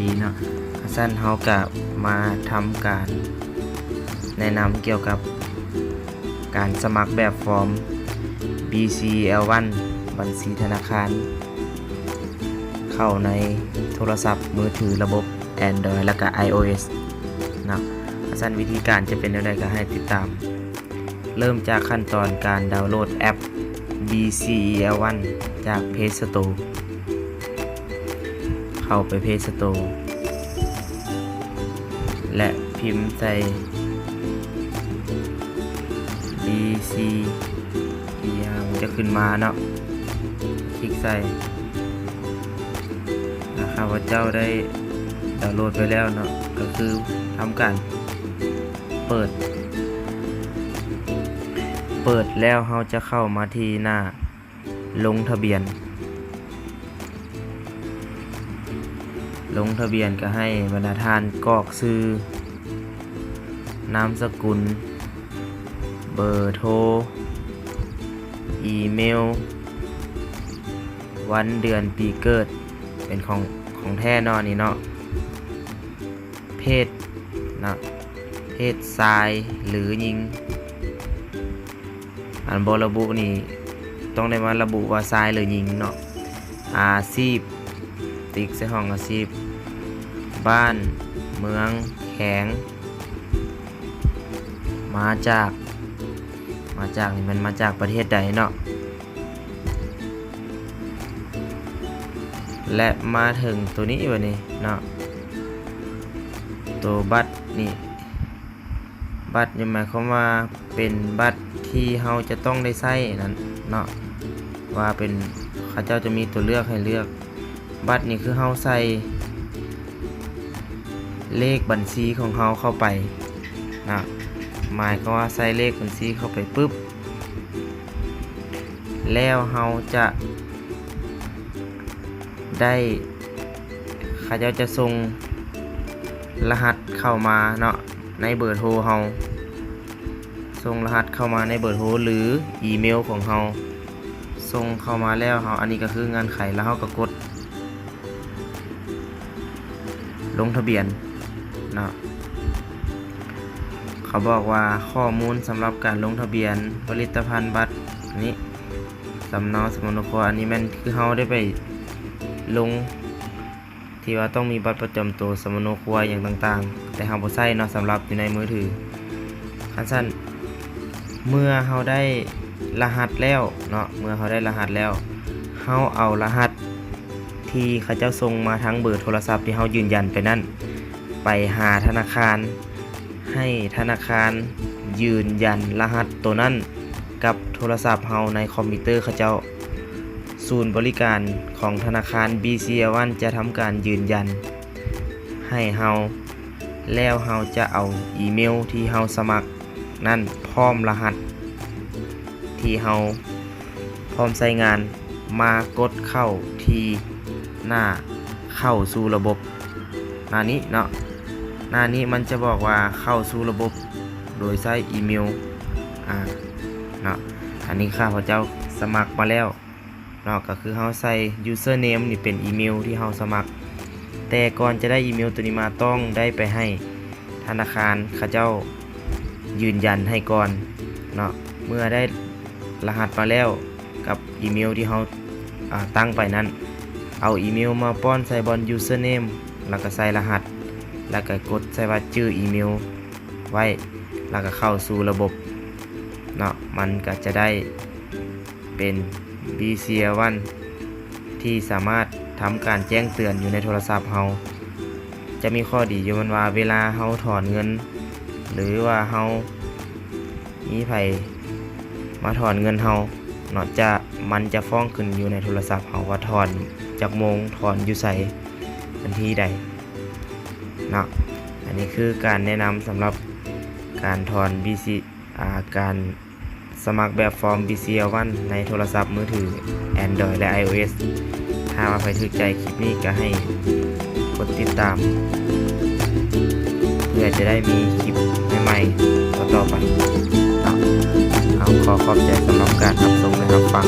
ດີເນາະ. ຄັນຊັ້ນເຮົາກະມາທຳການແນະນຳກ່ຽວກັບການສະໝັກແບບຟອມ BCEL one ບັນຊີທະນາຄານ ເຂົ້າໃນໂທລະສັບມືຖືລະບົບ Android ແລະກະ iOS ເນາະ. ຄັນຊັ້ນວິທີການຈະເປັນແນວໃດກະໃຫ້ຕິດຕາມ. ເລີ່ມຈາກຂັ້ນຕອນການດາວໂຫຼດແອັບ BCEL one ຈາກ Play Store. ເຂົ້າໄປ Play Store ແລະ ພິມໃສ່ BCEL ມັນຈະຂຶ້ນມາເນາະ, ຄລິກໃສ່. ອາ ຂ້າພະເຈົ້າໄດ້ດາວໂຫຼດໄປແລ້ວເນາະ, ກໍຄືທຳການເປີດ, ເປີດແລ້ວເຮົາຈະເຂົ້າມາທີ່ໜ້າ ລົງທະບຽນ. ລົງທະບຽນກໍໃຫ້ບັນດາທ່ານກອກຊື່, ນາມສະກຸນ, ເບີໂທ, ອີເມວ, ວັນເດືອນປີເກີດ, ເປັນຂອງ, ຂອງແທ້ເນາະ ອັນນີ້ເນາະ. ເພດເນາະ, ເພດຊາຍຫຼືຍິງ. ອັນບໍ່ລະບຸນີ້ຕ້ອງໄດ້ມາລະບຸວ່າຊາຍຫຼືຍິງເນາະ. ອາຊີບ, ຕິກໃສ່ຫ້ອງອາຊີບ, ບ້ານ, ເມືອງ, ແຂວງ, ມາຈາກ, ມາຈາກນີ້ແມ່ນມາຈາກປະເທດໃດເນາະ. ແລະ ມາເຖິງໂຕນີ້ບາດນີ້ເນາະ, ໂຕບັດນີ້. ບັດນີ້ໝາຍຄວາມວ່າເປັນບັດທີ່ເຮົາຈະຕ້ອງໄດ້ໃຊ້ນັ້ນເນາະ, ວ່າເປັນ, ເຂົາເຈົ້າຈະມີຕົວເລືອກໃຫ້ເລືອກ. ບັດນີ້ຄືເຮົາໃສ່ເລກບັນຊີຂອງເຮົາເຂົ້າໄປເນາະ, ໝາຍຄວາມວ່າໃສ່ເລກບັນຊີເຂົ້າໄປປຶບ ແລ້ວເຮົາຈະໄດ້, ເຂົາເຈົ້າຈະສົ່ງລະຫັດເຂົ້າມາເນາະ ໃນເບີໂທເຮົາ, ສົ່ງລະຫັດເຂົ້າມາໃນເບີໂທ ຫຼື ອີເມວຂອງເຮົາ. ສົ່ງເຂົ້າມາແລ້ວເຮົາ, ອັນນີ້ກໍຄືເງື່ອນໄຂ, ແລ້ວເຮົາກໍກົດ ລົງທະບຽນເນາະ. ເຂົາບອກວ່າຂໍ້ມູນສຳລັບການລົງທະບຽນຜະລິດຕະພັນບັດນີ້ ສຳເນົາສຳມະໂນຄົວ, ອັນນີ້ແມ່ນຄືເຮົາໄດ້ໄປລົງທີ່ວ່າຕ້ອງມີບັດປະຈຳໂຕ, ສຳມະໂນຄົວ ຫຍັງຕ່າງໆ, ແຕ່ເຮົາບໍ່ໃຊ້ເນາະ ສຳລັບຢູ່ໃນມືຖື. ຄັນຊັ້ນ ເມື່ອເຮົາໄດ້ລະຫັດແລ້ວເນາະ, ເມື່ອເຮົາໄດ້ລະຫັດແລ້ວ ເຮົາເອົາລະຫັດ ທີ່ເຂົາເຈົ້າສົ່ງມາທາງເບີໂທລະສັບທີ່ເຮົາຢືນຢັນໄປນັ້ນ ໄປຫາທະນາຄານ, ໃຫ້ທະນາຄານຢືນຢັນລະຫັດໂຕນັ້ນກັບໂທລະສັບເຮົາໃນຄອມພິວເຕີເຂົາເຈົ້າ. ສູນບໍລິການຂອງທະນາຄານ BCEL one ຈະທຳການຢືນຢັນໃຫ້ເຮົາ, ແລ້ວເຮົາຈະເອົາອີເມວທີ່ເຮົາສະໝັກ ນັ້ນ ພ້ອມລະຫັດທີ່ເຮົາພ້ອມໃຊ້ງານ ມາກົດເຂົ້າທີ່ໜ້າເຂົ້າສູ່ລະບົບ ໜ້ານີ້ເນາະ. ໜ້ານີ້ມັນຈະບອກວ່າເຂົ້າສູ່ລະບົບໂດຍໃຊ້ອີເມວ ອາ ເນາະ. ອັນນີ້ຂ້າພະເຈົ້າສະໝັກມາແລ້ວ ເນາະ, ກໍຄືເຮົາໃສ່ username ນີ້ເປັນອີເມວທີ່ເຮົາສະໝັກ. ແຕ່ກ່ອນຈະໄດ້ອີເມວໂຕນີ້ມາ ຕ້ອງໄດ້ໄປໃຫ້ທະນາຄານເຂົາເຈົ້າຢືນຢັນໃຫ້ກ່ອນເນາະ. ເມື່ອໄດ້ລະຫັດມາແລ້ວກັບອີເມວທີ່ເຮົາ ອາ ຕັ້ງໄປນັ້ນ, ເອົາອີເມວມາປ້ອນໃສ່ບ່ອນ username ແລ້ວກໍໃສ່ລະຫັດ ແລ້ວກໍກົດໃສ່ວ່າຈື່ອີເມວໄວ້ ແລ້ວກໍເຂົ້າສູ່ລະບົບເນາະ. ມັນກໍຈະໄດ້ ເປັນ BCEL one ທີ່ສາມາດທຳການແຈ້ງເຕືອນຢູ່ໃນໂທລະສັບເຮົາ. ຈະມີຂໍ້ດີຢູ່ມັນວ່າ ເວລາເຮົາຖອນເງິນ ຫຼືວ່າເຮົາມີໃຜມາຖອນເງິນເຮົາເນາະ, ຈະ ມັນຈະຟ້ອງຂຶ້ນຢູ່ໃນໂທລະສັບເຮົາວ່າຖອນຈັກໂມງ, ຖອນຢູ່ໃສ, ວັນທີໃດເນາະ. ອັນນີ້ຄືການແນະນຳສຳລັບການຖອນ BC ອາ ການ ສະໝັກແບບຟອມ BCEL one ໃນໂທລະສັບມືຖື Android ແລະ iOS. ຖ້າວ່າໃຜຖືກໃຈຄລິບນີ້ກໍໃຫ້ກົດຕິດຕາມ ເພື່ອຈະໄດ້ມີຄລິບໃໝ່ໆຕໍ່ໆໄປເນາະ. ເອົາ ຂໍຂອບໃຈສຳລັບການຮັບຊົມ ແລະ ຮັບຟັງ.